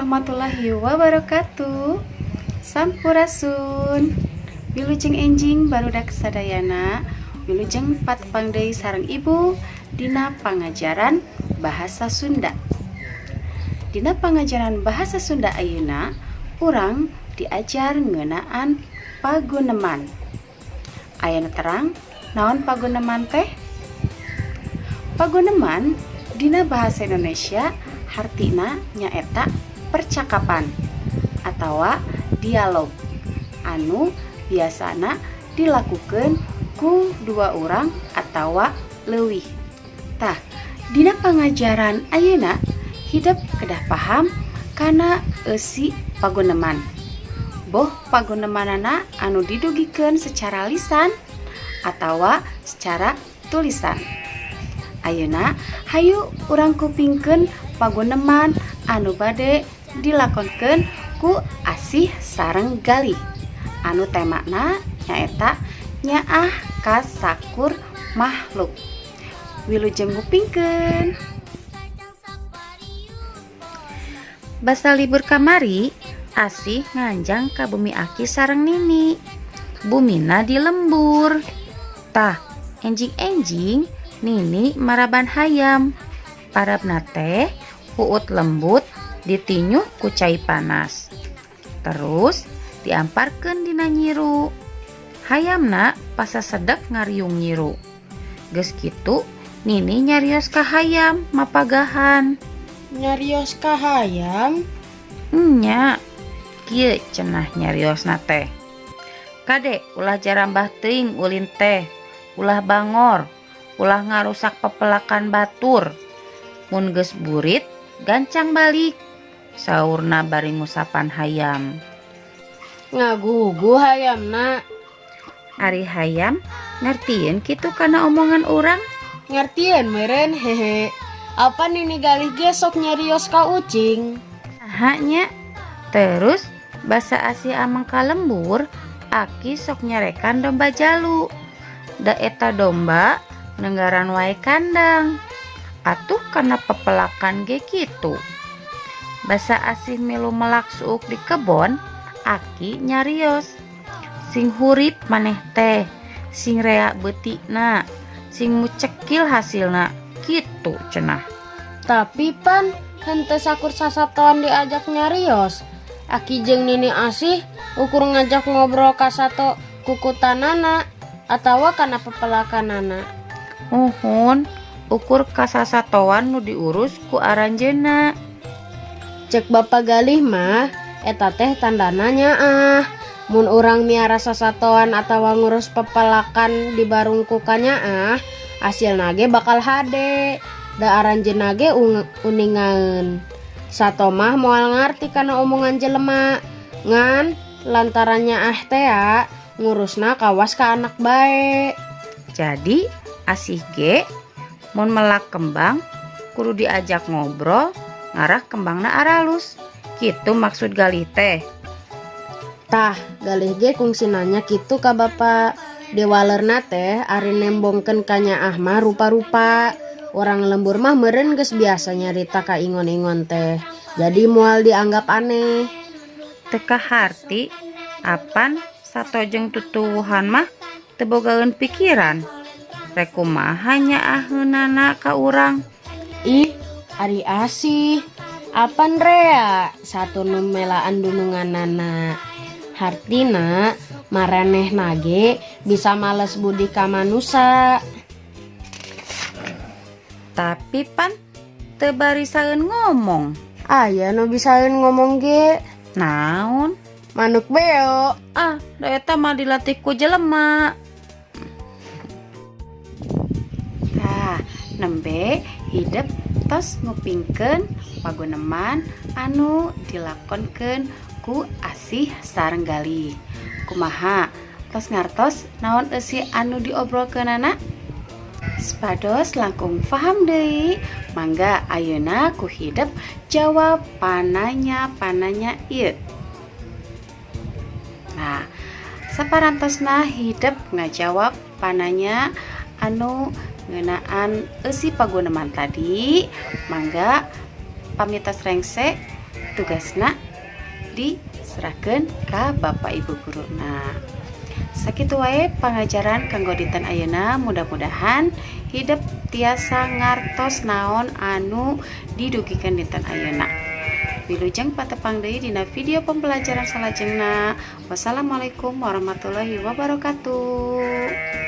Warahmatullahi wabarakatuh. Sampurasun. Wilujeng enjing, barudak sadayana. Wilujeng patepang deui sareng Ibu dina pangajaran bahasa Sunda. Dina pangajaran bahasa Sunda ayeuna, urang diajar ngeunaan paguneman. Aya nu terang naon paguneman teh? Paguneman dina bahasa Indonesia hartina nyaeta percakapan atawa dialog anu biasana dilakukan ku dua orang atawa leuwih. Tah, dina pangajaran ayeuna hidep kedah paham kana eusi paguneman. Boh pagunemanana anu didugikeun secara lisan atawa secara tulisan. Ayeuna hayu urang kupingkeun paguneman anu bade dilakonkeun ku Asih sareng Galih, anu temana nyaeta nyaah ka sakur makhluk. Wilujeng ngupingkeun. Basa libur kamari, Asih nganjang ka bumi Aki sareng Nini. Bumina di lembur. Tah, enjing-enjing Nini maraban hayam. Parabna teh huut lembut ditinyuh ku cai panas. Terus diamparkeun dina nyiru. Hayamna pasasedek ngariung nyiru. Geus kitu Nini nyarios ka hayam mapagahan. Nyarios ka hayam? Nya, kieu cenah nyariosna teh. "Kade, ulah jarambah teuing ulin teh, ulah bangor, ulah ngarusak pepelakan batur. Mun geus burit, gancang balik," saurna bari ngusapan hayam. Ngagugu hayamna. Ari hayam ngartieun kitu kana omongan urang? Ngartieun meureun, hehe. Apan Nini Galih ge sok nyarios ka ucing. Naha nya? Terus basa Asih ameng ka lembur, Aki sok nyarekan domba jalu. Da eta domba nenggaran wae kandang. Atuh kana pepelakan ge kitu. Basa Asih milu melak suuk di kebon, Aki nyarios. "Sing hurip maneh teh, sing rea beutina, sing mucekil hasilna," kitu cenah. Tapi pan henteu sakur sasatoan diajak nyarios. Aki jeung Nini Asih ukur ngajak ngobrol ka sato kukutanana atawa kana pepelakanana. Muhun, ukur ka sasatoan nu diurus ku aranjeunna. Cek Bapak Galih mah eta teh tandana nyaah. Mun urang miara sasatoan atawa ngurus pepelakan dibarung ku kanyaah, hasilna ge bakal hade. Da aranjeunna ge uningaeun. Sato mah moal ngarti kana omongan jelema. Ngan lantaran nyaah tea ngurusna kawas ka anak bae. Jadi Asih ge mun melak kembang kudu diajak ngobrol ngarah kembangna aralus. Kitu maksud Galih teh? Tah, Galih ge kungsi nanya kitu ka Bapak. Diwalerna teh ari nembongkeun ka nyaah mah rupa-rupa. Orang lembur mah meureun geus biasa nyarita ka ingon-ingon teh. Jadi moal dianggap aneh. Teu kaharti, apan sato jeung tutuwuhan mah teu bogaeun pikiran. Rek kumaha nyaaheunana ka urang? Ih, ari Asih. Apan rea sato nu melaan dununganana. Hartina maranehna ge bisa males budi ka manusa. Tapi pan teu barisaeun ngomong. Aya nu bisaeun ngomong ge. Naon? Manuk beo. Ah, da eta mah dilatih ku jelema. Tah, nembe hidep tos ngupingkeun paguneman anu dilakonkeun ku Asih sareng Galih. Kumaha? Tos ngartos naon eusi anu diobrolkeunana? Supados langkung paham deui, mangga ayeuna ku hidep jawab pananya-pananya ieu. Nah, saparantosna hidep ngajawab pananya anu ngeunaan eusi paguneman tadi, mangga pamitos rengse. Tugasna diserahkeun ka Bapak Ibu guruna. Sakitu wae pangajaran kanggo dinten ayeuna, mudah-mudahan hidep tiasa ngartos naon anu didugikeun dinten ayeuna. Wilujeng patepang deui dina video pembelajaran salajengna. Wassalamualaikum warahmatullahi wabarakatuh.